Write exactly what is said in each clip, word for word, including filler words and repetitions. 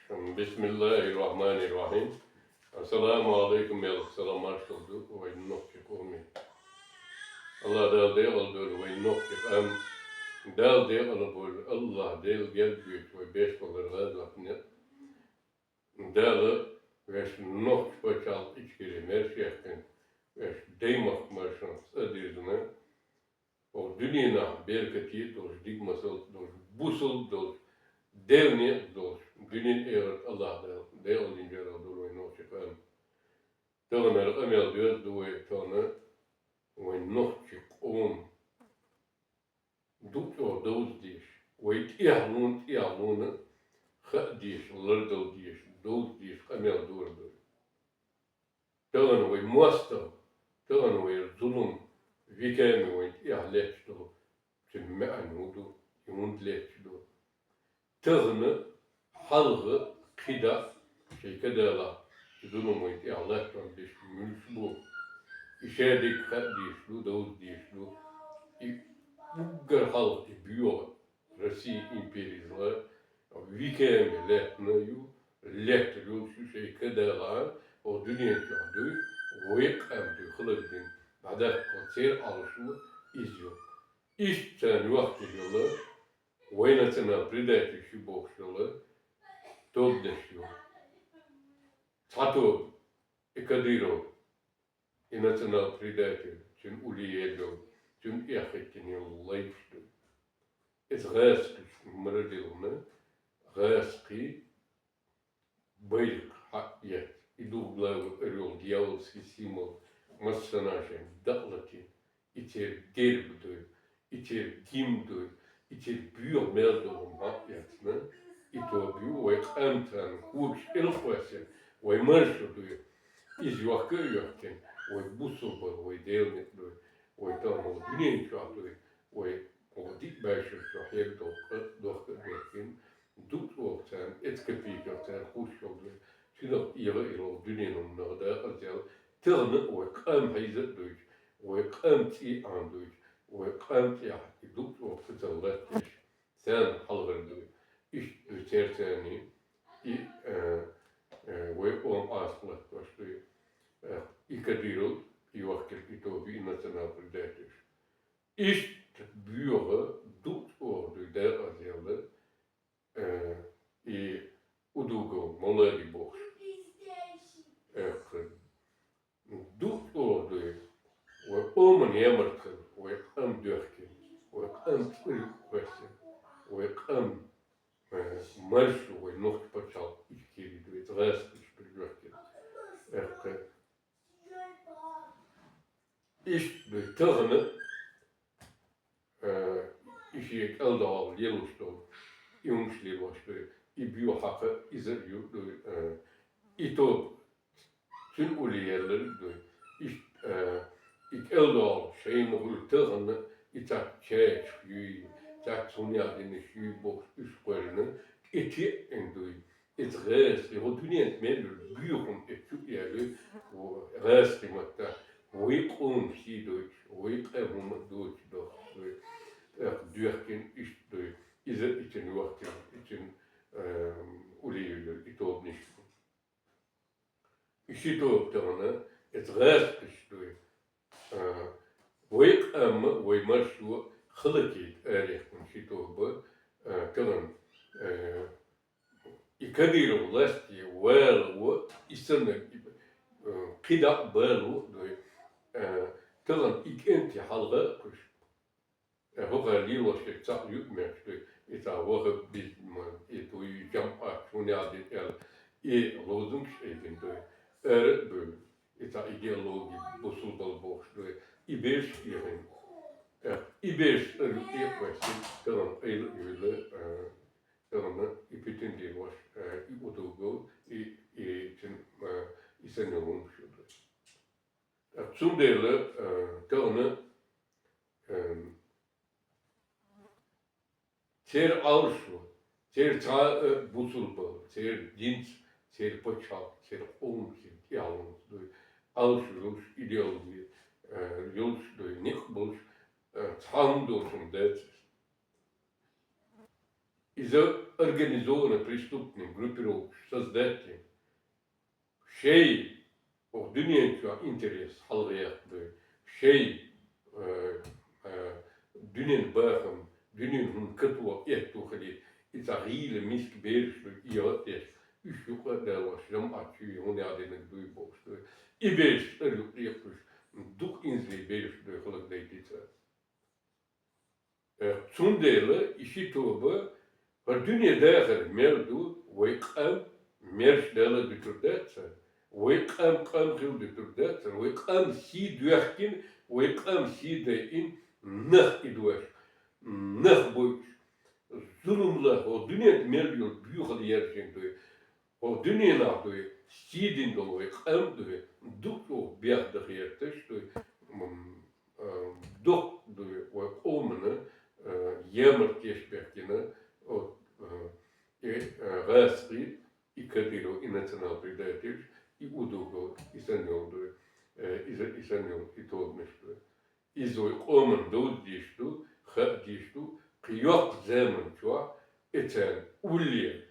بسم الله الرحمن الرحيم. السلام عليكم, ялх салам-маршал ду вай нохчий къоме. АллахӀ Дала декъала дойла вай нохчий къам. Дала декъала бойла, АллахӀ Дала герга йойла вай беш болар гӀазот-никъ. Дала вешта нохчий паччахьалкхе Ичкери маьрша яьккхина, вешта Даймахка маршонца цӀа дирзина, оха дуьненахь беркате долуш, дика масалца долуш, бусалба долуш, Делан некъа долуш, дуьненан, эхартан АллахӀ Дала декъала динчарах дойла вай нохчий къам. Таханара къамел доьзна ду вай, тахана вай нохчий къома дукха чӀогӀа довза дезаш, вай тӀехьалонна, тӀехьалонна хаа дезаш, лардала дезаш, довза дезаш къамел дора ду. Тахана вай моастагӀа, тахана вай зулам, веками вайна тӀехьа лаьтташ долу, цуьнан маьӀна хӀун ду, и хӀунда лаьтташ ду? Тахана хьалха кхидӀа шайн кадалахь, и зулам вайна тӀехьа латтор деш муьлш бу? И шадерг хаа дезаш ду, довза дезаш ду. И уггар хьалха и боьха Россин империязлахь веками лаьттина ю, лаьттар йолуш ю шайн кадалахь, оха дуьнен чохь дуй, вай къам дуй, хӀаллакдина, дӀадаккха церан Ӏалашо иза ю. Иштта царна йохкийла йолу, вай национал-предатель ю бохуш йолу тобанаш ю. Цхьа тоба, и Кадыров, и национал-предатель, цуьнан уллехь йолу, цуьнан тӀехь хӀиттина йолу лайпаш ду. Иза гӀазкхаша марадилхина, гӀазкхий байракх хьаэцна, и ду главный орёл, дьявольский символ, массанхьа шайн дакъа латийна, и церан герб дуй, и церан гимн дуй, и церан боьха мел долу хӀума хьаэцна, и тоба ю, вай къам царна когаш элкъоьссина, вай маршо дуй. Иза йохка а йоьхкина, вай бусалба, вай Делан некъ дуй, вай тахана вай дуьнен чохь дуй, вай оха дика баьшар чохь хӀерг дохка а дохкина, дукха чӀогӀа царна, эцу копейках царна хуьлуш йолу дуй, цуьнах эгӀа а йолу дуьненан нах дакъазъяла, тахана вай къам хьийза а дуьйцу, вай къам цӀий Ӏан дуьйцу, вай къам тӀехь и дукха чӀогӀа кхетам латтош, царна хьалхара дуй. Иштта дуй церан царний, и, э, э, вай къоман Ӏаса латтош дуй, э, и Кадыров, и вахкар, и тоба, и национал-предатель. Иштта боьха, дукха чӀогӀа дуй дакъазъяла, э, и Удугов Моллади бохуш. Э, дукха чӀогӀа дуй, вай къоман ямартло, вай къам доьхкина, вай къам цӀерга кхоьссина, вай къам, э, маршо, вай нохчийн пачхьалкх Ичкери дуй, гӀазкхаша дуй доьхкина. Э, Иштта дуй тахана, э, и шен кӀелдахьал лелош долу, и хӀумаш лелош дуй, и боьха хьакха иза а ю дуй, э, и тоба цуьнан уллехь елларг а дуй. Иштта, э, и кӀелдахьал шайна хуьлу тахана, и цхьацца чаьрчах юй, цхьацца хӀун яхь динарш юй бохуш уьш кхоьллина, и теъина дуй. Иза гӀазкхий, хӀун дуьненца мел йолу боьха хӀума эцу чу а яьлла, гӀазкхий маттахь, вай къоман сий дойтуш, вай къоман хӀума дойтуш дохуш дуй, тӀаккха доьхкина иштта дуй. Иза а и цуьнан йохкар, и цуьнан, э, уллехь йолу и тобанаш ду. И ши тоба тахана, иза гӀазкхаша дуй. А, вай къам а, вай маршо а хӀаллакйита арехкан ши тоба, а, тахана, а, и Кадыров ласте валаво, и санна, а, кхидӀа а балаво а дуй, а, тахана и кӀентий хьалха а кхуьуш. Э, хӀокхара лелош ерг цхьаъ ю а моьттуш дуй, и цхьа ваххабизм, и дуй, жамаӀат, хӀун яхь дина аьлла, и лозунгаш айдина дуй. Ара а буьйлу, и цхьа идеологи, бусалбал бохуш дуй. И берш а тӀехьийна. Э, и берш а тӀе а кхоьссина, тахана къайла а юьйлу, э, тахана и Путин дийр ваша, э, и Удугов, и, и цуьнан, э, и санна йолу хӀумнаш ю дуй. Цундела, э, тахана, э, церан Ӏалашо, церан цхьа а бусалба, церан динца, церан пачхьалкхца, церан къомца, церан тӀаьхьалонца дуй, Ӏалашо йолуш, идеологи, э, йолуш дуй, некъ болуш, э, цхьа хӀума долуш хӀума дац иза. Иза организованный преступный группировка создать ди. Шоай, оаха дуьнен чу интерес хьалхагӀа ду. Шоай, э, э, дуьнен бахам, дуьнен хӀума катоха, этто хилийта, и цхьа гӀийла миска бераш ду, и йоттеш, уьш юкъа а далош, жамӀат чу хӀуна яхь динарг дуй бохуш ду. И бераш цӀера юкъа эккхуш, дукха инзаре бераш ду, хӀаллакдайтий цар. Э, цундела и ши тоба хӀара дуьне дахар мел ду, вай къам мерш дала дуьтур дац цара, вай къам къам хила дуьтур дац цара, вай къам сий доьхкина, вай къам сий дайина нах идош, нах бойуш, зулам лахо дуьнен тӀа мел йолу боьхалла яржийна дуй. ХӀокху дуьненахь дуй, сий дина долу вай къам дуй, дукха чӀогӀа бехдан хеташ дуй, м, а, дукха дуй, вай къомана, а, ямарт еш бехкина, о, а, и, а, гӀазкхий, и Кадыров, и национал-предательш, и удугов, и санна йолу дуй, э, иза, и санна йолу, и тобанаш дуй. Иза вай къоман довза дийш ду, хаа дийш ду, кхин йоккха заман чохь, и царна улле,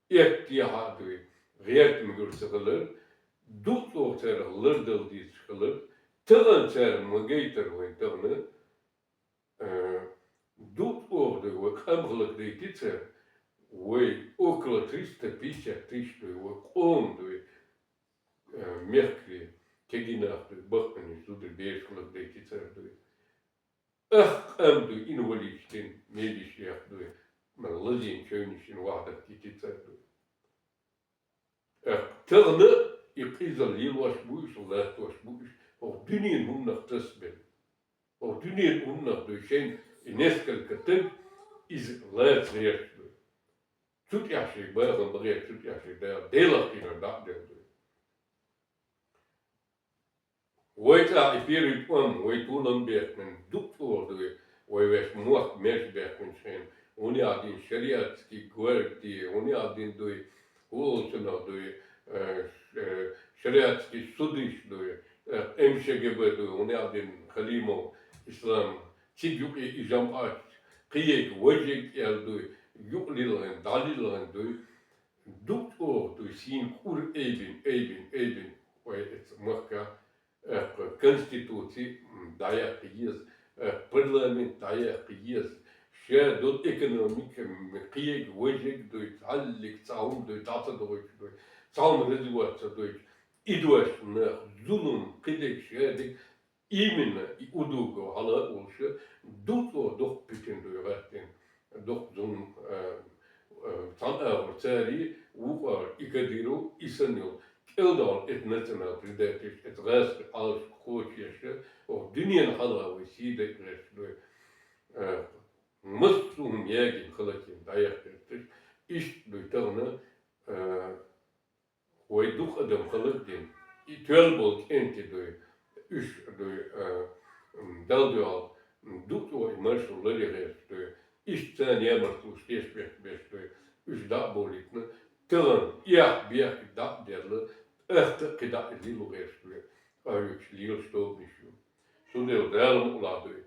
эттехьа а дуй, гӀерта мегар ца хилар, дукха чӀогӀа царах лардала дезаш хилар, тахана цара ма гайтара вайн тахана, а, дукха чӀогӀа дуй, вай къам хӀаллакдайтий цара, вай около триста пятьдесят тысяч дуй, вай къоман дуй, а, мехкарий, кегий нах дуй, баккхий, зударий, бераш хӀаллакдайтий цара дуй. Ах къам дуй, инвалидаш дина, меллиш яхь дуй, ма лазийна чевнаш йина вахьдат йитий цара дуй. Ах, тахана и къизалла лелош бу уьш, латтош бу уьш, хӀокху дуьненан хӀуманах тасабелла. ХӀокху дуьненан хӀуманах дуй, шайна и несколько таг иза лаца гӀерташ дуй. Цу тӀехь шайн бахам бахьера, цу тӀехь шайн Дала, Делах кхийрар дӀа а делла дуй. Вай цӀахь и первый тӀом, вай толам бехкина, дукха чӀогӀа дуй, вай вешан мохк мерш бехкинчу хенахь, хӀунда аьлла дина шариатский гвардия, хӀунда аьлла дина дуй, хӀун олу цунах дуй, э, ш-, э, шариатский судыш дуй, э, М Ш Г Б дуй, хӀунда аьлла дина Халимов Ислам, цига юкъе и жамӀат, кхиега важега аьлла дуй, юкъа лилхина, дӀалилхина дуй, дукха чӀогӀа дуй, сийна кӀур айбина, айбина, айбина, вай эцу махкахь, аьлла, конституци, м, дӀаяккха еза, аьлла, парламент дӀаяккха еза, ша долу экономика, м, кхиега, важега дуй, цхьаллиг цхьа хӀума дуй, дӀа ца догӀуьйтуш дуй, цхьа хӀума развиваться дойтуш, и дош нах, зулам, кхидерг, шадерг, именно и удугов хьала а волуш, дукха чӀогӀа дукха питана дуй гӀаттина, дукха зулам, а, а, цхьана агӀор цари, вукху агӀор и Кадыров, и санна йолу, кӀел долу эцу национал-предательш, эцу гӀазкхийн Ӏалашо кхочуш, оха дуьненан хьалха вай сий дайа гӀерташ дуй. А, массо а хӀума ягийна, хӀаллакйина, дӀаяхкийташ, иштта дуй тахана, а, вай дукха адам хӀаллакдина, и тоьлла болу кӀентий дуй, уьш дуй, а, м, Далла дуьхьал, м, дукха чӀогӀа и маршо ларъян гӀерташ дуй, иштта царна ямартлуш деш бехк беш дуй, уьш дӀа а бовлийтина, тахана эхь-бехк дӀа а делла, аьхка а кхидӀа а лело гӀерташ дуй, къахьоьгуш лелаш тобанаш ю. Цундела Дала мукъалахь дуй.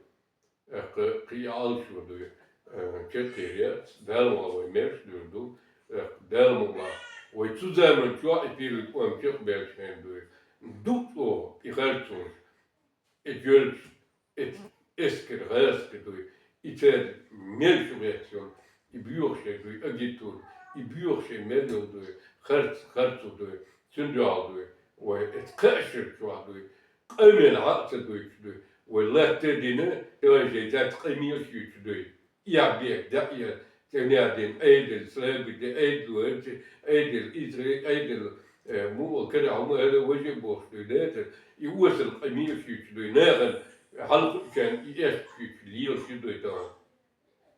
Аьлла, кхин и Ӏалашо дуй, э, чекхъер яц, Дала мукъалахь вай мерш дуьйр ду, аьлла, Дала мукъалахь вай цу заман чохь и первый тӀом чекхбаьлча хенахь дуй, дукха чӀогӀа и харцонаш, и жоьлча, и эскар гӀазкхи дуй, и церан мел чу гӀетташ йолу, и боьха шайн дуй, агентура, и боьха шайн мел йолу дуй, харц, харцо дуй, цуьнан дуьхьал дуй, вай эцу кхаа шарахь чохь дуй, къамел хьа а ца дуьйцуш дуй, вай латта а дина, тӀе вай шайн цаьрца къамелаш юьйцуш дуй. Эхь-бехк дӀа а елла, цӀена а дина, Ӏедал, слабый де, Ӏедал варча, Ӏедал, Израиль, Ӏедал, э, муха карахь хӀума ара важа а бохуш дуй, дацара, и осал къамелаш юьйцуш дуй, нахана хьалакхуьучарна и эшпаш юьйцуш лелаш ю дуй тахана.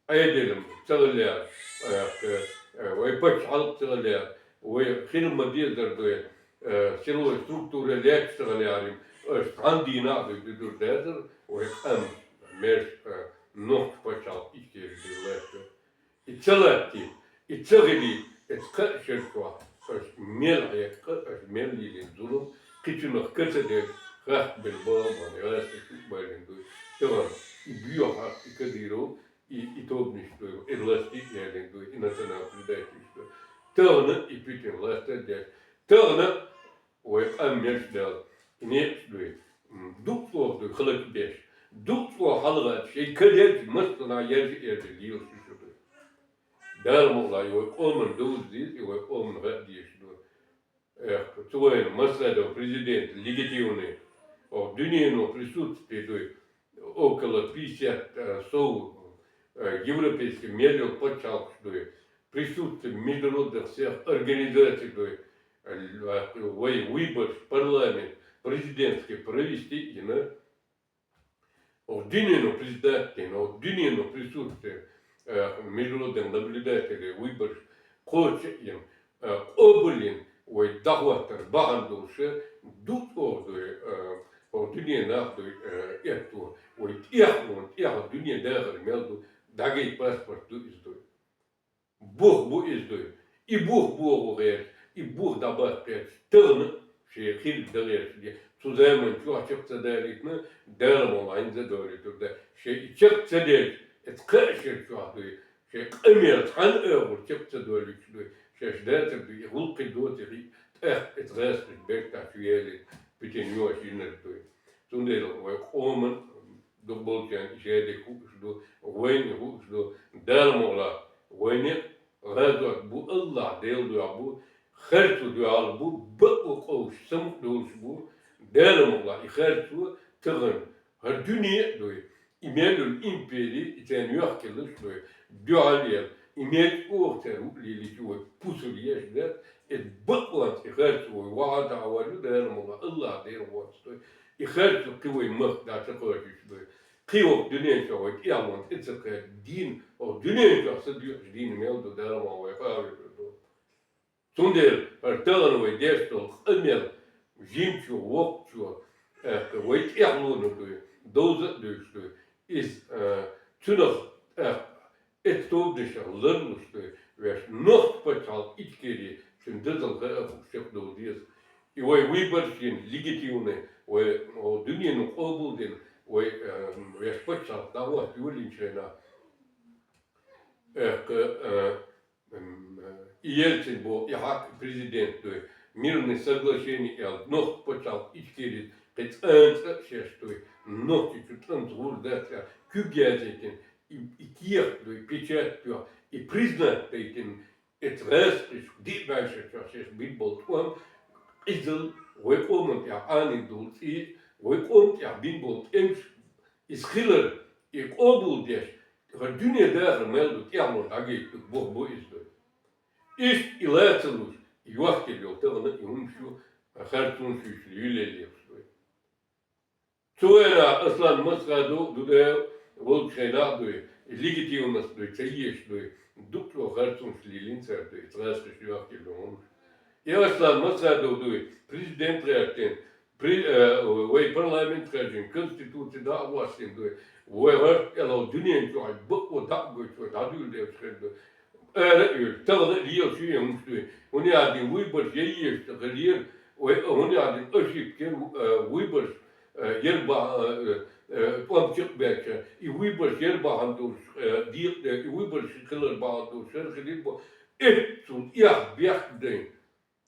Ӏедалан ца гӀиллера, э, э, вай пачхьалкх ца гӀиллера, вай хила ма-дезара дуй, э, силовой структура лаьтташ ца гӀиллера, аша цхьана дийнахь а дуй дуьдур дацара, вай къам, мерш, э, нохчийн пачхьалкх иштта дуй лаьттар. И ца латтий, и ца хилий, эцу кхаа шарахь чохь аша мел хьекхна, аша мел лелийна зулам, кхечунах ка ца дерг, хахка бен бала ма яра, аша чу а баьллина дуй. Тахана и боьха хьакъ, и Кадыров, и, и тобанаш дуй, и власти ялин дуй, и национал-предателаш дуй. Тахана и Путин ласта деш. Тахана вай къам меш дал, и некъаш дуй. М, дукха дуй, хӀалак беш. Дукха хьалгӀа, шоай кадерча массанахьа яржа, яржа лелаш шу дуй. Дала мукъ лой, и вай къаман довза деза, и вай къаман гӀа дезаш дуй. Эх, цу вайна Масхадов президент легитимный, о, дуьнено присутствие дуй, около пятьдесят, э, сов, э, европейских мелких паччахьалкхаш дуй, присутствие международных всех организаций дуй, э, вай выбораш, парламент, президентский провести йина, о, дуьнено признать йина, о, дуьнено присутствие, э, международных наблюдателей выбораш кхочу йина, э, къобал йина, вай дӀахоттар бахьан долаш, дукха дуй, э, о, дуьне нах дуй, э, этто, вай тӀехвала, тӀехьа дуьне дахар мел ду, дӀагай паспорт ду из дуй. Бух бу из дуй. И бух боху гӀерташ, и бух дӀабаккха гӀерташ, тахана шоай хилар дан гӀерташ де. Цу заман чухь чакх ца далийтина, Дала мукъ лой, хӀинца а далийтар да. Шоай и чакх ца даьлча, эцца кхаъ шер чухь дуй. Шоай къамел цхьан агӀор чакх ца далийташ дуй. Шоаш дацар дуй, и гӀулакх доций хи, тӀаккха эцца гӀазкхаша бертахь чу ялийта, Путин йоаш йинар дуй. Цундела вай къаман дукхагӀболчарна и шадерг хууш ду, вайна хууш ду, Дала мукъ лой, вайна гӀазот бу, АллахӀ Даьла дуьхьа бу, харцо дуьхьал бу, бакъо къовсаш самукъадолаш бу, Дала мукъ лой, и харцо тахана хӀара дуьне а дуй, и мел йола импери, и царна йохкалуш дуй, дуьхьал яла, и мел чӀоагӀа цар хӀуъа лелийча вай пусар еш дац, эцца бакъонца и харцо вай вахьа дӀаваллалца, Дала мукъ лой, АллахӀ Даьла воацаш дуй. И харцо кхы вай махка дӀа ца кхоачаш дуй. Кхы вай дуьнен чу вай тӀехьа ван тӀа ца кхаьча дийна, о, дуьнен чу са дуьхьаш дийна мел ду, Дала мукъ лой, вай къахьегар ду. Цундела хӀара тахана вай деш дола къамел жимачо, воккхачо, э, вай тӀехьа луна дуй, довза а дуьйш дуй. Из, э, цунах, э, эцца тобанашах ларлуш дуй, вешта нохчий паччахьалкхе Ичкери шун дезал ха а хууш чакхдовла деза. И вай выбораш йина легитимный, вай, о, дуьнено къобал дина, вай, э, вешта паччахьалкхе дӀахӀотта йолийнача хенахь. Эх, э, м, э, и Ельцин боху, и хьакъ президент дуй, мирный соглашение аьлла, нохчий паччахьалкхе Ичкери кхин цӀанца а шаьш дуй, нохчий чу тӀанца гӀур дац аьлла, куьг язийтина, и, и кехат дуй, печать тоьхна, и признать дайтина, эцца гӀазкхаша диъ бӀаьшерчохь шаьш бина болу тӀом, къизалла вай къоман тӀехь Ӏаний долу цӀий, вай къоман тӀехь бина болу тӀемаш, иза хилар, и къобал деш, хӀара дуьне дахар мел ду, тӀехьа ван дӀагайта бух бу иза дуй. Иштта и ла ца луш, и йохкийла йолу тахана и хӀумаш ю, харцонаш юьйцуш, юьйлаелла ехаш дуй. Цу вайнахь Аслан Масхадов, Дудаев волчу хенахь дуй, и легитимность дуй, ца езаш дуй, дукха чӀогӀа харцонаш лелийна цара дуй, эцца гӀазкхаша йохкийла йолу хӀумаш. И Аслан Масхадов дуй, президент гӀертина, при-, э, вай парламент хаьржина, конституци дӀа а гӀоьссина дуй, вай гӀарт кӀелхьа дуьнен чохь бакъо дӀа а гойтуш, вай дӀадуьйладелча хир дуй. Ара а йолуш, тахана а лелаш ю и хӀумаш дуй. ХӀунда аьлча выбораш яйъеш ца хилира, вай, хӀунда аьлча ошибка яра, э, выбораш, э, яра бахьана, э, э, тӀом чекхбаьлча, и выбораш яра бахьана долуш, э, декъа, э, и выбораш хилар бахьана долуш, хӀара хилира бо, эццул эхь бехк дайн.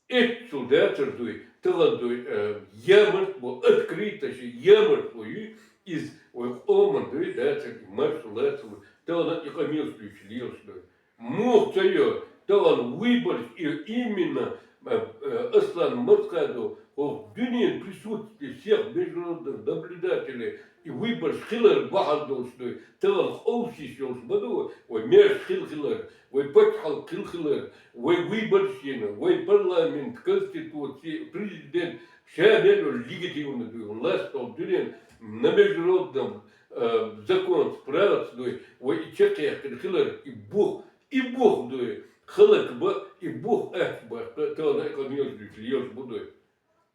Эццул дацар дуй, тахана дуй, э, ямарт бо, открыто ши ямарт бо ю, иза вай къоман дуй, дацар и маршо лацар, тахана и къамелаш дуьйцуш лелаш дуй. Муха ца йо, тахана выбораш и именно, э, э, Аслан Масхадов, хӀокху дуьненан присутствие всех международных наблюдателей, и выбораш хилар бахьана долуш дуй, тахана къовсийша йолуш ма ду, вай маьрша хила хилар, вай пачхьалкх хила хилар, вай выбораш йина, вай парламент, конституци, президент, ша мел йолу легитимный дуй, власть долу дуьненан на международном, э, законца, праваца дуй, вай и чекхъяьккхина хилар, и бух, и бух дуй, хӀаллакбан, и бух аттабан, тахана и къамелаш дуьйцуш лелаш бу дуй.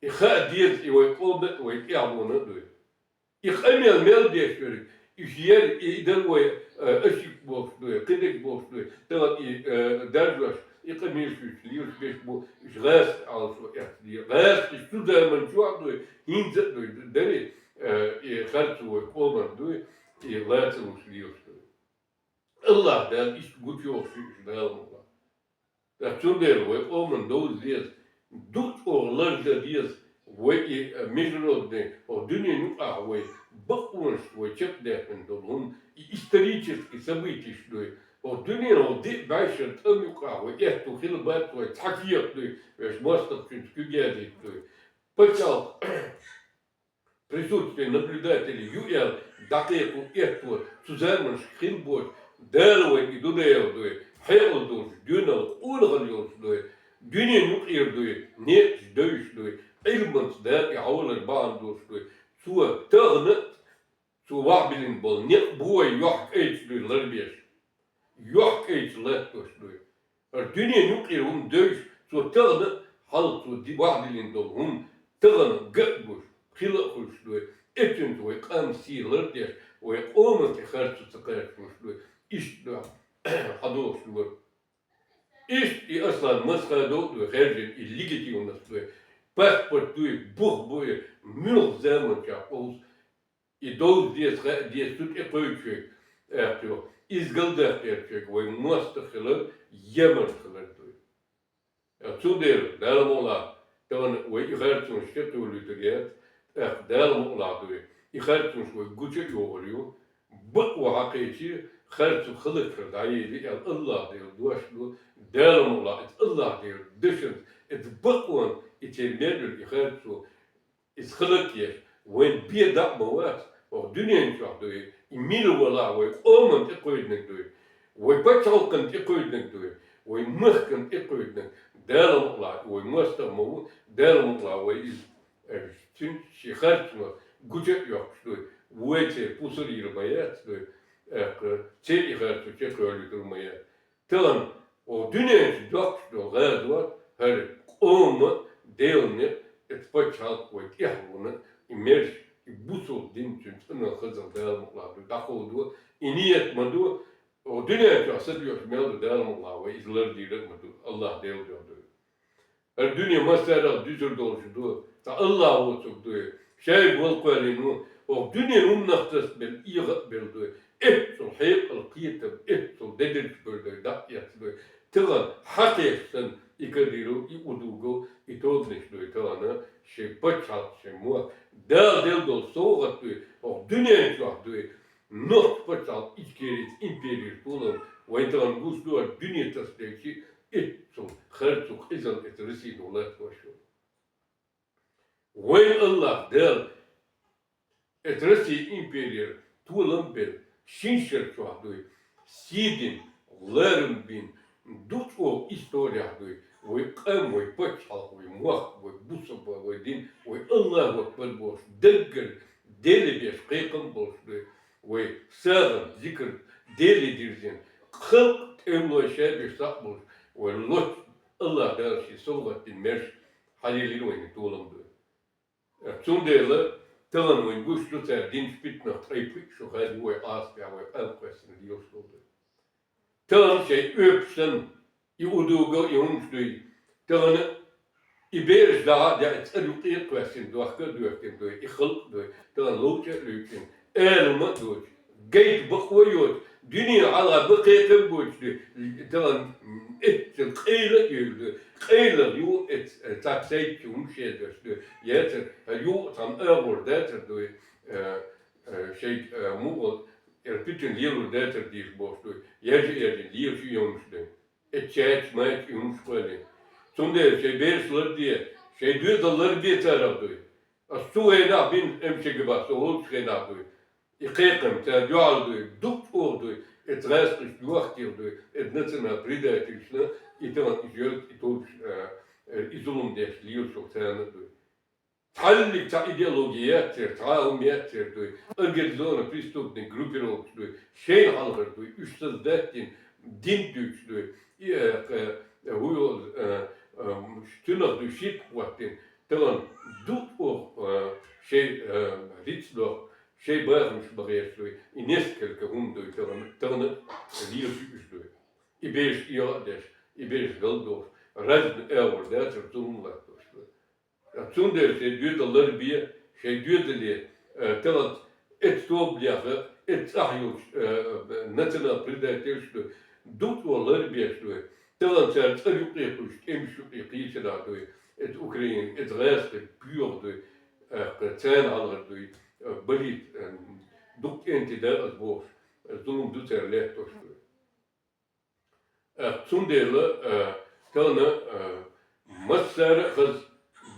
И хаа деза и вай къоман а, вай тӀаьхьалонан а дуй. И къамел мел деш верг, и шера, и дар вай, э, ошибка бохуш дуй, кхидерг бохуш дуй, тахана и, э, даржош, и къамелаш дуьйцуш лелаш берш бу, уьш гӀазкхий Ӏалашо эцна дела. ГӀазкхий цу заман чохь а дуй, хӀинца а дуй, дарий, э, и харцо вай къоман дуй, и ла ца луш лелаш дуй. Дала иштта гучайоахаш я уж, Дала мукъалахь. ТӀаккха цундела вай къоман довза деза, дукха чӀоагӀа ларда деза вай и, э, международный, хӀокху дуьнен юкъахь вай бакъонаш вай чекхдаьккхина долу хӀума, и исторический событияш ду. ХӀокху дуьненан хӀокху диъ бӀешеран тӀам юкъахь вай аьтту хила бац вай цхьа кехат ду, вешан мостагӀчуьнца куьг язйийта ду. Пачхьалкх присутствие наблюдателей ю аьлла дӀакхайкхо аьтту цу заманашка хила боцуш, Дала вайна и дуьненал дуй, хьекъал долуш, доьналла къонахалла йолуш дуй, дуьненан юкъера дуй, некъаш девзаш дуй, Ӏилманца Дала и хьолар бахьана долуш дуй. Цо тахана а, цо вахьбиллина болу некъ бу вай йохкӀайчу дуй ларбеш. ЙохкӀайчу латтош дуй. ХӀара дуьненан юкъера хӀума девзаш, цо тахана а, хьалха цо ди-, вахьдиллина долу хӀума тахана ган а гуш, хила а хуьлуш дуй. Эццуьнца вай къам сий лардеш, вай къоман тӀе харцо ца кхачош дуй. Иштта дуй, хьадогӀуш ду вара. Иштта и Аслан Масхадов а дуй, хаьржина и легитимность дуй. Паспорт дуй, бух буй, муьлхха заманчохь къовса. И довза деза, хаьа деза, цу тӀе кхуьучуьнга, аьлла, иза галдаккхарчуьнга вай мостагӀ хилар, ямарта хилар дуй. Цундела, Дала мукъалахь, тахана вай и харцонаш чекхйолуьйтур яц, тӀаккха Дала мукъалахь дуй, и харцонаш вай гуча а йогӀур ю, бакъо хьакхечи, харцо хӀаллакьхилар дӀаели аьлла, АллахӀ Делан дош ду, Дала мукъалахь, иза АллахӀ Делан дашанца, иза бакъонца, и церан мел йолу и харцо, иза хӀаллакъеш, вайн бен даа а ма вац, хӀокху дуьнен чохь дуй, и мила валахь вай къоман тӀе кхойдинарг дуй, вай пачхьалкхан тӀе кхойдинарг дуй, вай махкан тӀе кхойдинарг, Дала мукъалахь, вай мостагӀ ма ву, Дала мукъалахь, вай иза, э, цуьнан шен харцо гуча а йоккхуш дуй, вай церан пусар йийр ма яц дуй, э, церан и харцо чекхйолуьйтур ма яц. Тахана, хӀокху дуьнен чу доккхуш долу гӀазот, хӀара къоман, Делан некъ, эцу пачхьалкх вай тӀехь вуна, и мерш, и бусулба дин цуьнан цӀанал хазалла Дала мукъалахь дуй, дӀакховдо, и ниет ма ду, хӀокху дуьнен чохь са доьхуш мел ду Дала мукъалахь вай, иза лардийр а ма ду, АллахӀ Делан дуьхьа дуй. ХӀара дуьне массарах дуьсур долуш ду, цхьа АллахӀ воцург дуй, шайга вала кхоьллина ву, хӀокху дуьненан хӀуманах тасабелла, эгӀа а белла дуй, эццул хьекъал, кхетам, эццул дедирчу бевр дуй, дакъа эцна дуй. Тахана хьакхеш санна, и Кадыров, и Удугов, и тобанаш дуй, тахана шайн пачхьалкх, шайн мохк, Дала делла долу совгӀат дуй, хӀокху дуьнен чохь дуй, Нохчийн пачхьалкх Ичкерийца империяра толам, вайн тахана гуш ду хӀара дуьне тасаделчи, эццул харцо, къизалла эцу Россин латтош ю. Вайн АллахӀ Дала эцу Россин империяра толам а белла, шина шар чохь дуй, сий дина, ларам бина, дукха чӀогӀа исторехь дуй, вай къам, вай пачхьалкх, вай мохк, вай бусалба, вай дин, вай АллахӀу акбар бохуш, даггара Деле беш кхайкхам а болуш дуй, вай сагӀа, зикр, Деле дирзина, халкъ тӀемалой шабеш схьа а болуш, вай лоцу АллахӀ Дала шен совгӀат дина мерш хьалелира вайна толам дуй. Цундела тахана вайн гуш ду цара динчу питанах тӀе пхиъ шу хаза вай Ӏазапехь вай къам кхоьссина лелаш долу. Тахана шайн оьпуш санна, и Удугов, и хӀумаш дуй. Тахана и бераш дӀа а даьӀа, цӀар юкъе а кхоьссина, дохка а доьхкина дуй, и халкъ дуй. Тахана ловча а луьйчина, алам а доцуш, гайта бакъо а йоцуш, дуьне хьалха бан кхайкхам а боцуш дуй. Тахана эццал къайла а йолу дуй. Къайла ю эц-, цхьацца сайта чу хӀумаш езаш дуй. Яцара, хӀара юха цхьана агӀор дацара дуй. Э, э, шайга, э, мугӀал эрпитина лелур дацара дийша бохуш дуй. Яжа-яжина лелаш и хӀумаш дуй. Эццаьрца майча и хӀумаш кхоьллина. Цундела шайн бераш ларде, шайн доьзал ларбе царах дуй. Ас цу вайнах бина МЧГБ-х со волчу хенахь дуй. И кхайкхам цара дуьхьал дуй, дукха чӀогӀа дуй, эцу гӀазкхашна дохкийла дуй, эцу национал-предательшна, и тахана и жоьлта, и товш, э, э, и зулам деш лелаш царна дуй. Цхьаллиг цхьа идеологи яц церан, цхьа а хӀума яц церан дуй, организованный преступный группировкаш дуй, шайна хьалхара дуй, уьш саздаттина, дин дуьйцуш дуй, и, э, э, хӀу йолу, э, э, цуьнах дуй ширк хӀоттийна, тахана дукха, э, шайн, э, рицкъ дохку, шайн бахамаш бан гӀерташ дуй, и несколько хӀума дуй, тахана, тахана лелаш уьш дуй. И бераш эгӀа а деш, и бераш галдохуш, разный агӀор дацара зулам латтош дуй. Цундела шайн доьзал ларбе, шайн доьзале, э, тахана эцу тобанех, Эццахь йолуш, э, национал-предательш ду, дукха ларбеш ду. Тахана цара цӀа юкъе кхуьйсуш, тӀемаш юкъе кхийсина ду. Эца Украина, эца гӀазкхи боьха ду, э, царна хьалхара ду, э, балийта, э, дукха кӀентий дакъаза бохуш, э, зулам ду цара лаьтташ ду. Э, цундела, э, тахана, э, массара а хаза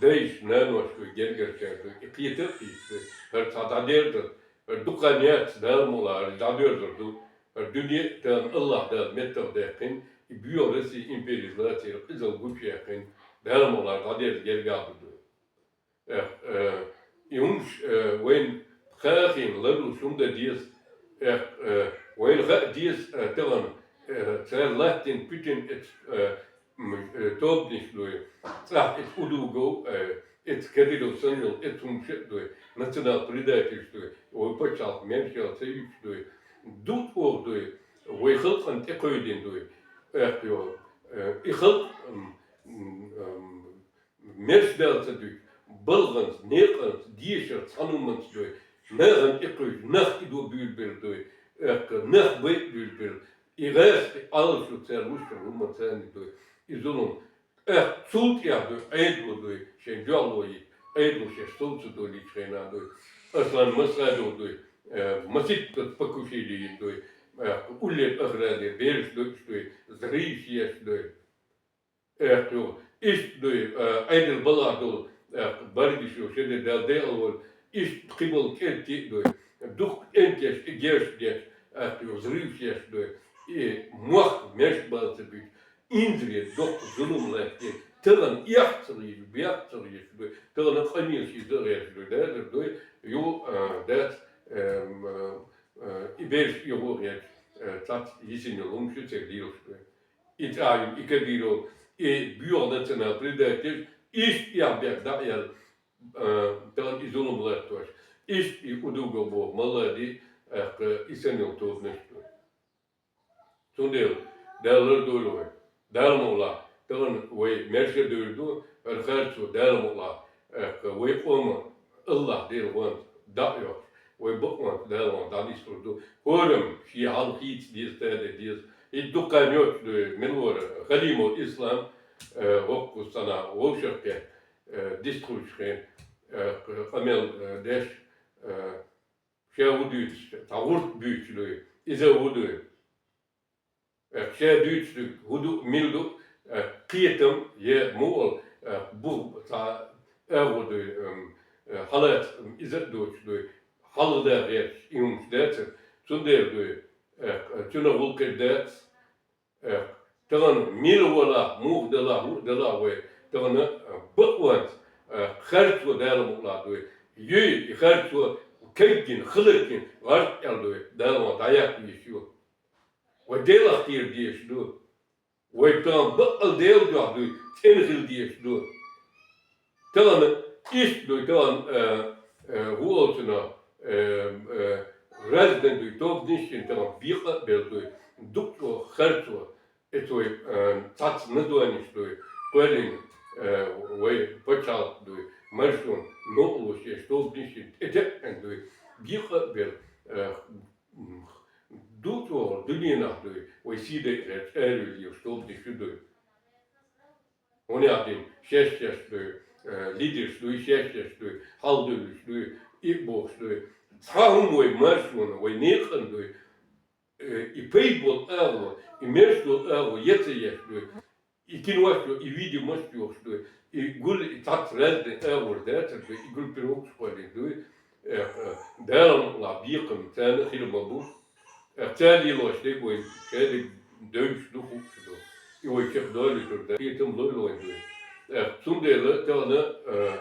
дайша, наноша ду, гергарчара ду, и кхета а кхийса ду, хӀара цхьа дӀадерзар, хӀара дукха яц, Дала мукъалахь, хӀара дӀадоьрзур ду, хӀара дуьне а тахана АллахӀ Дала меттах даьккхина, и боьха Россия империя лацийра къизалла гучуяьккхина, Дала мукъалахь, дӀадерза гергахь ду. Эх, э, и хӀумаш, э, вайна хаахийна ларлуш хӀума дан деза. Эх, э, вайна хаа деза, э, тахана, э, цара латтийна пуьтина эца, э, м, э, тобанаш дуй, цӀахь эца удугов, э, эца Кадыров санна йолу эца хӀумаш а дуй, национал-предательш дуй, вай пачхьалкх мершел ца юьтуш дуй, дукха оха дуй, вай халкъана тӀекхевдина дуй. Эх, йо, э, и халкъ, м, м, м, мерш даьлла ца дуьту, балханца, некъанца, дешарца, цхьана хӀуманца дуй, нахана тӀекхуьйсу, нах и ду буьйлабелла дуй, эккха, нах байа буьйлабелла, и гӀазкхи Ӏалашо цара луш хӀуманца дуй, и зулам. Эккха, цул тӀехь дуй, Ӏедало дуй, шайн дуьхьало йита, Ӏедало шаьш сов ца долийчу хенахь дуй, Аслан Масхадов дуй, э, масийтта покушение йина дуй, эккха, уллера охране бераш дойуш дуй, взрывш еш дуй. Эккха, иштта дуй, э, Ӏедал балахь долу, э, баргаш ю, шен де Дала декъал волу, иштта кхиболу кӀентий а дуй, дукха кӀентеш и герш деш, эккха, взрывш еш дуй, и мохк мерш бала ца буьту, инзаре доккха зулам лаьттина, тахана эхь ца хилча, бехк ца хилча дуй, тахана къамелаш иза а гӀерташ дуй, дазар дуй, ю, э, дац, э, м, э, и берш и гӀо гӀерташ, э, цхьацца йисина йолу хӀумаш ю церан лелаш дуй. И ЦӀахьим, и Кадыров, и боьха национал-предатель, иштта эхь бехк дӀа а яьлла, а, тахана и зулам латтош, иштта и удугов боху Маллади, эккха, и санна йолу тобанаш ду. Цундела Дала лардойла вай. Дала мукъалахь, тахана вай мерша девр ду, хӀара харцо Дала мукъалахь, эккха, вай къоман АллахӀ Дела гӀонца дӀа а йоккхуш, вай бакъонца Дала гӀонца дӀанислур ду. ХӀораммо шен хьал хийца деза, тӀаде деза. И дукха йоцуш ду, мила вара, Халимов Ислам, э, воккхус санна вовшахкхетта, э, дистхуьлучу хен, э, къамел, э, деш, э, ша ву дуьйцуш, цхьа гӀурт буьйцуш ду, иза ву ду. Э, ша дуьйцуш ду, хӀун ду, мила ду, э, кхетам, е муъал, э, бу цхьа агӀо дуй, эм, э, хьалаца, эм, иза а доцуш дуй, хьалха да гӀерташ, и хӀумаш дацара. Цундела дуй, э, цуьнан гӀуллакхе дац, э, тахана мила вала, муха дала, хӀуъа дала вай, тахана, э, бакъонца, э, харцо Дала мукъалахь дуй, юй, и харцо кеггина, хиларкин, гӀарт аьлла дуй, Дала ма дӀаяккха йиш ю. Вай Делах кхера дезаш ду. Вай тахана баккъал Делан дуьхьа дуй, цӀена хила дезаш ду. Тахана иштта дуй, тахана, э, э, хӀун олу цунах, э, э, разный дуй, тобанаш йина тахана бекъа а белла дуй, дукха чӀогӀа харцо, эца вай, э, цхьацца названеш дуй, кхоьллина, э, вай пачхьалкх дуй, маршонан новкъарло шаьш тобанаш йина, тӀетеӀна дуй, бекъа а белла, э, М, ду чӀогӀа дуьненахь дуй, вай сий дайа гӀерташ, аравелла йолуш тобанаш ю дуй. ХӀунда аьлла шаьш-шаьш дуй, э, лидерш дуй, шаьш-шаьш дуй, хьалдуьллуш дуй, и а бохуш дуй. Цхьа хӀума вай маршонан, вай некъан дуй, э, и пайда болу агӀо, и мерш долу агӀо я ца еш дуй. И кинош ю, и видеош йохуш ду, и гул, и цхьацца разный агӀор дацар ду, и группировкаш кхоьллина ду, э, э, Дала мукъалахь бекхам царна а хир ма бу. Э, цара лелош дерг вай шадерг девзаш ду, хууш ду. И вай чекхдолуьйтур ду, кхетам лойла вайн ду. Э, цундела тахана, э,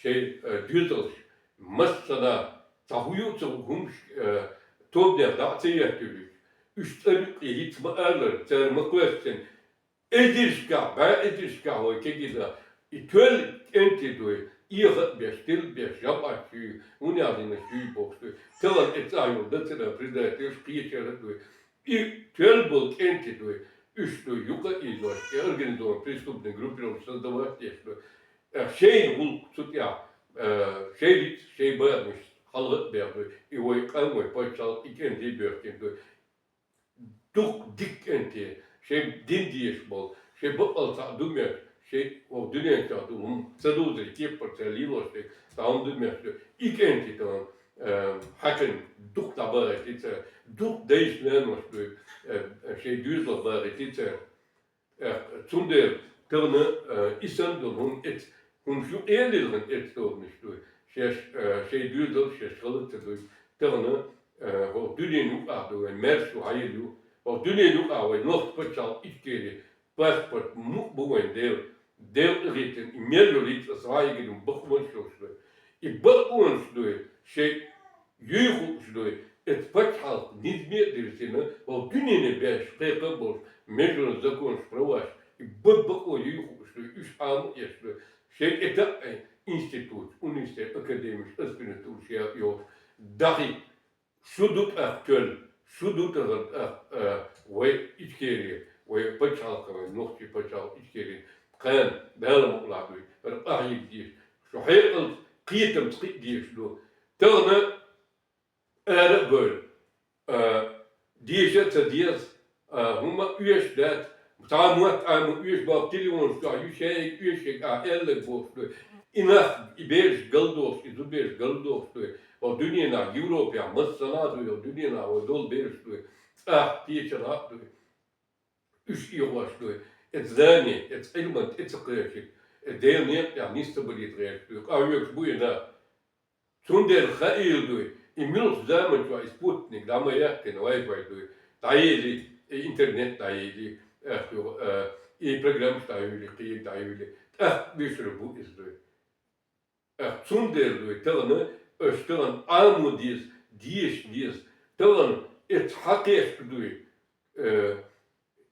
шайн, э, доьзалш массанхьа цхьа хӀун ю ца хӀумаш, э, тобанех дӀа а ца еттуьйтуш, уьш цӀа юккъе хӀинца ма аллара, цара ма кхоьссина, эзаршкахь, бӀе эзаршкахь вай кегийна, и тоьлла кӀентий дуй, эха а беш, тилла а беш, жамӀат чуьйгу, хӀунда аьлла шуьйгу бохуш дуй. Тахана и цӀахь йолу национал-предательш кхечара а дуй. И тоьлла болу кӀентий дуй, уьш дуй, юкъа а ийзош, и организованный преступный группировка создавать деш дуй. Э, шайна гӀуллакх цу тӀехь, э, шайн риц, шайн бадамаш хьалгӀа а баьхаб. И вай къам, вай паччахьалкхе, и кӀентий боьхкина да. Дукха дика кӀентий, шоай дин дезаш бола, шоай бакъалца ду моьтташ, шоай хӀокху дуьнен чохь долу хӀума ца дузий, кеппара ца лелош дерг, цхьа хӀума ду моьтташ, и кӀентий тахана, э, хьаькхна дукха дӀабахийтина цара, дукха дайша-наноша дуй, э, шоай доьзалх бахийтина цара. Э, цундела тахана, э, и санна долу хӀума эца, хӀума шу элира хӀун эца тобанаш дуй, шаьш, э, шоай доьзал шаьш хала ца дуй. Тахана, э, хӀокху дуьненан юкъахь ду вайн, маьрша ву хьайр ю. ХӀокху дуьненан юкъахь вайн нохчийн пачхьалкх Ичкери, паспорт мукъа бу вайн Дела. Дела къинхетам, и мел йолу йиц аса вайгина бакъонаш йолуш дуй. И бакъонаш дуй, шайн юй хууш дуй, эца пачхьалкх низаме а дирзина, хӀокху дуьнене беш, кхайкхам болуш, международный законаш, праваш, и бакъо юй хууш дуй, уьш Ӏамо а еш дуй. Шайн тӀетаьӀӀе институташ, университет, академиш, аспирантураш я йолуш, дахьийта, шу ду тӀаккха тоьлла, шу ду тахана тӀаккха, а, вай Ичкери, вай пачхьалкх, вай нохчийн пачхьалкх Ичкери, кхана Дала мукъалахь дуй, хӀара къахьега дезаш, шу хьекъалца, кхетамца кхиа дезаш ду. Тахана ара а бевлла, а, деша а ца деза, а, хӀумма а оьшуш дац, цхьа а мотт Ӏамо оьшу боху, телефонаш чохь ю шайга оьшург, ахь аьлларг бохуш дуй. И нах, и бераш галдохуш, и зубераш галдохуш дуй. ХӀокху дуьненахь, Европехь, массанхьа а дуй, хӀокху дуьненахь вай долу бераш дуй. ЦӀахь, течанхьа а дуй. Уьш эгӀош дуй. Эца знание, эца Ӏилман тӀе ца кхечиг, э, Делан некъа тӀехь нис ца балийта гӀерташ дуй. Къахьоьгуш бу и нах. Цундела хаийла дуй, и муьлхачу заман чохь и спутник дӀа ма яьккхина, Wi-Fi дуй, дӀаели, и интернет дӀаели, эх, ю, э, и программаш дӀаюьйли, кхин дӀаюьйли, тӀаккха буьйсур бу иза дуй. Эх, цундела дуй, тахана, аша тахана Ӏамо деза, деша деза, тахана эца хьакхешка дуй, э,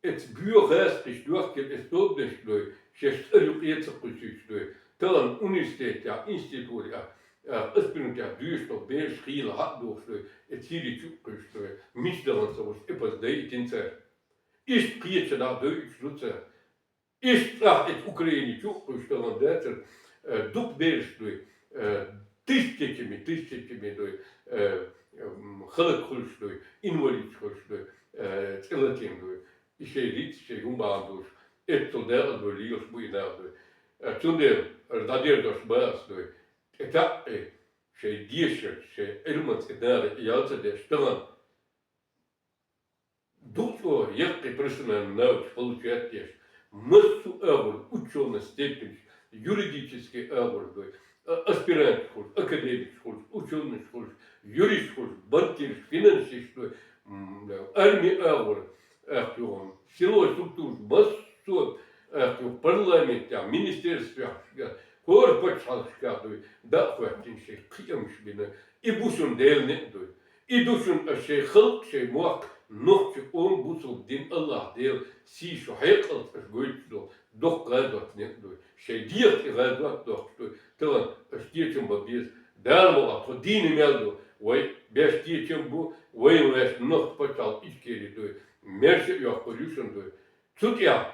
Эца боьха гӀазкхиш доьхкина эца тобанаш дуй, шаьш цӀера юкъе ца кхуьссуьйтуш дуй, тахана университетехь, институтехь, а, аспирантехь дуьйш долу бераш хийла хьа а духуш дуй, эца хӀирий чу а кхуьссуш дуй, мича дахана ца хууш, эпас дайитина цара. Иштта кхечанхьа дуй уьш ду цара. Иштта цӀахь эца Украине чу а кхуьссуш тахана дацара, э, дукха бераш дуй, э, тысячами, тысячами дуй, э, м, халак хуьлуш дуй, инвалидаш хуьлуш дуй, э, цӀе латийна дуй. И шайн риц, шайн хӀума бахьана долуш, эццул декъазбевлла лелаш бу и нах дуй. Э, цундела ара дӀадерзош бан ас дуй. ТӀетаьӀӀе, шайн дешарца, шайн Ӏилманца и нахе ял ца деш, тахана дукха чӀогӀа яккхий профессиональный навыкаш получать деш, массо а агӀор учёный степеньш, юридический агӀор дуй, а, аспиранташ хуьлуш, академикаш хуьлуш, учёныйш хуьлуш, юристаш хуьлуш, банкираш, финансисташ дуй, м, арми агӀор, аьхка югӀун, силовой структураш, массо а, аьхка югӀун, парламентехь, министерствехь, хӀора пачхьалкхашкахь дуй, дӀа а хӀоьттина шайн кхиамаш бина. И бу шуна Делан некъ дуй. И ду шуна аш шайн халкъ, шайн мохк, нохчийн къоман бусалба дин, АллахӀ Дела сий шу хьекъалца аш гойтуш долу доккха гӀазот некъ дуй. Шайн дегӀаца и гӀазот доккхуш дуй. Тахана аш кечам бан беза. Дала мукъалахь, тхо дийна мел ду. Вай беш кечам бу, вай ваьш нохчийн пачхьалкх Ичкери дуй. Маьрша а йоккхур ю шуна дуй. Цу тӀехь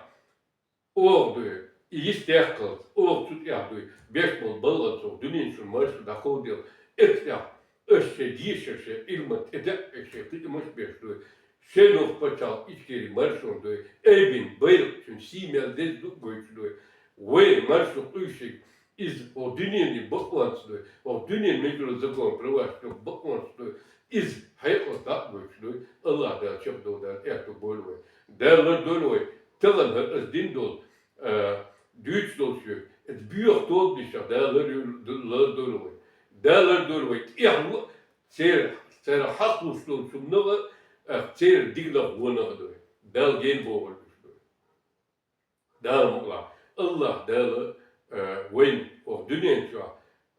оха дуй, и йист яьккхалц, оха цу тӀехь дуй, беш болу балгӀанца дуьнен шуна марша дӀакховдийла. Эццехь, аша шайн дешар, шайн Ӏилман тӀетаьӀӀе, шайн кхиамаш беш дуй. Шайн нохчийн пачхьалкх Ичкери маршонна дуй, айбин байракх цуьнан сий мел деза ду а гойтуш дуй. Вай маршо къуьйшург, иза хӀокху дуьненан бакъонца дуй, хӀокху дуьненан международный закон, праваш чохь бакъонца дуй. Иза хьекъал дӀа а гойтуш дуй, АллахӀ Дала чекхдовла Дала аьтто бойла вай. Дала лардойла вай, тахана хӀара аса дина долу, а, дуьйцуш долу соьга, эца боьха тобанашах Дала лар-, лардойла вай. Дала лардойла вай, тӀехь ло а, церан, церан хьакхалуш долчу хӀуманах а, а, церан диканах, вонах а дуй. Дала гена бохург уьш дуй. Дала мукъалахь, АллахӀ Дала, э, вайна хӀокху дуьнен чохь,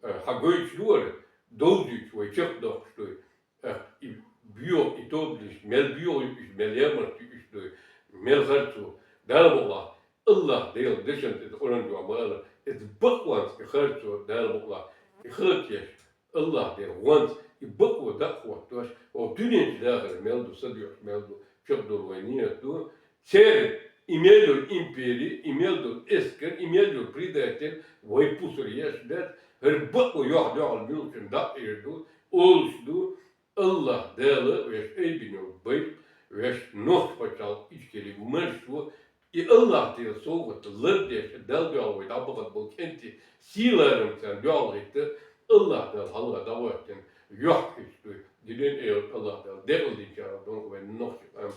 э, хьан гойтуш ду вара, довзуьйтуш вай чекхдоккхуш дуй, э, и боьха, и тобанаш, мел боьха ю уьш, мел ямарта ю уьш дуй, мел харцо. Дала мукъалахь, АллахӀ Делан дешан тӀе Къуръан чохь ма-аллара, эца бакъонца и харцо, Дала мукъалахь, и халатеш, АллахӀ Дела гӀонца и бакъо дӀа а хӀоттош, хӀокху дуьнен чу дахар мел ду, са доьхуш мел ду, чекхдолу вайн ният ду. Церан и мел йолу импери, и мел долу эскар, и мел йолу предатель вай пусар еш дац, хӀара бакъо йохь-йохьал муьлхачун дӀа а эр ду, Олуш ду, Аллахь Дала вешан айбино байт, вешан нохчийн пачхьалкх Ичкери маршо, и Аллахь Дала совгӀат лардеш, Дала дуьхьал вай дӀабахар болу кӀентий сий-ларам царна дуьхьал хӀитта, Аллахь Дала хьалха дӀагӀоттина йохк-ишт дуй. Динан Элча Аллахь Дала декъалдинчарах дойла вайн нохчийн къам.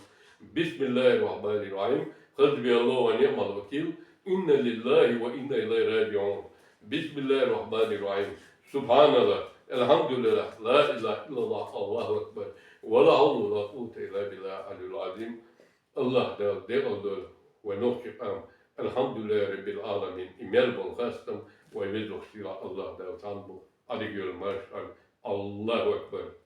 بسم الله الرحمن الرحيم. حسبي الله ونعم الوكيل. إنا لله وإنا إليه راجعون. بسم الله الرحمن الرحيم. سبحان الله. الحمد لله. لا إله إلا الله. الله أكبر. ولا حول ولا قوة إلا بالله العلي العظيم. Аллахь Дала декъалдойла вайн нохчийн къам. الحمد لله رب العالمين. И мел болу хастам вайн Везачу Сийлахь Аллахь Дала цхьанна бу. Ӏадика йойла маршалла. الله أكبر.